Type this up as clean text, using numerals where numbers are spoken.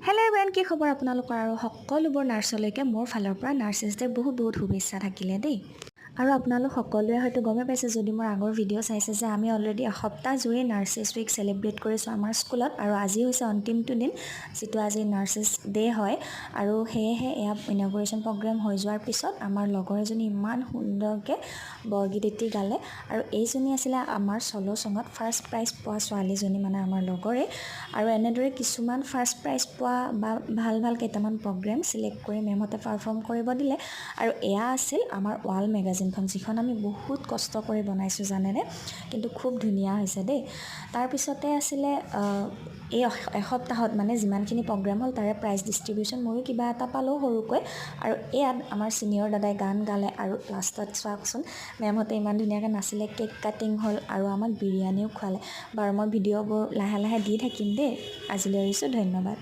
Hello' everyone, কি খবৰ আপোনালোকৰ? আৰু সকলোবোৰ নাৰ্ছলৈকে মোৰ ফালৰ পৰা নাৰ্ছেছ ডে বহুত বহুত শুভেচ্ছা থাকিলে দেই। আৰু আপোনালোক সকলোৱে হয়তো গমেই পাইছে, যদি মোৰ আগৰ ভিডিঅ' চাইছে, যে আমি অলৰেডি এসপ্তাহ জুৰি নাৰ্ছেছ উইক চেলিব্ৰেট কৰিছোঁ আমাৰ স্কুলত। আৰু আজি হৈছে অন্তিমটো দিন, যিটো আজি নাৰ্ছেছ ডে হয়। আৰু সেয়েহে এয়া ইনঅগুৰেশ্যন প্ৰগ্ৰেম হৈ যোৱাৰ পিছত আমাৰ লগৰ এজনী ইমান সুন্দৰকৈ বৰগীত এটি গালে। আৰু এইজনী আছিলে আমাৰ চ'ল' ছঙত ফাৰ্ষ্ট প্ৰাইজ পোৱা ছোৱালীজনী, মানে আমাৰ লগৰে। আৰু এনেদৰে কিছুমান ফাৰ্ষ্ট প্ৰাইজ পোৱা বা ভাল ভাল কেইটামান প্ৰগ্ৰেম চিলেক্ট কৰি মেমহঁতে পাৰফৰ্ম কৰিব দিলে। আৰু এয়া আছিল আমাৰ ৱাল মেগাজিনখন, যিখন আমি বহুত কষ্ট কৰি বনাইছোঁ, জানেনে? কিন্তু খুব ধুনীয়া হৈছে দেই। তাৰপিছতে আছিলে এই এসপ্তাহত মানে যিমানখিনি প্ৰগ্ৰেম হ'ল, তাৰে প্ৰাইজ ডিষ্ট্ৰিবিউশ্যন। ময়ো কিবা এটা পালোঁ সৰুকৈ। আৰু এয়াত আমাৰ ছিনিয়ৰ দাদাই গান গালে। আৰু লাষ্টত চাওকচোন, মেমহঁতে ইমান ধুনীয়াকৈ নাচিলে। কেক কাটিং হ'ল আৰু আমাক বিৰিয়ানীও খোৱালে। বাৰু, মই ভিডিঅ'বোৰ লাহে লাহে দি থাকিম দেই। আজিলৈ এৰিছোঁ, ধন্যবাদ।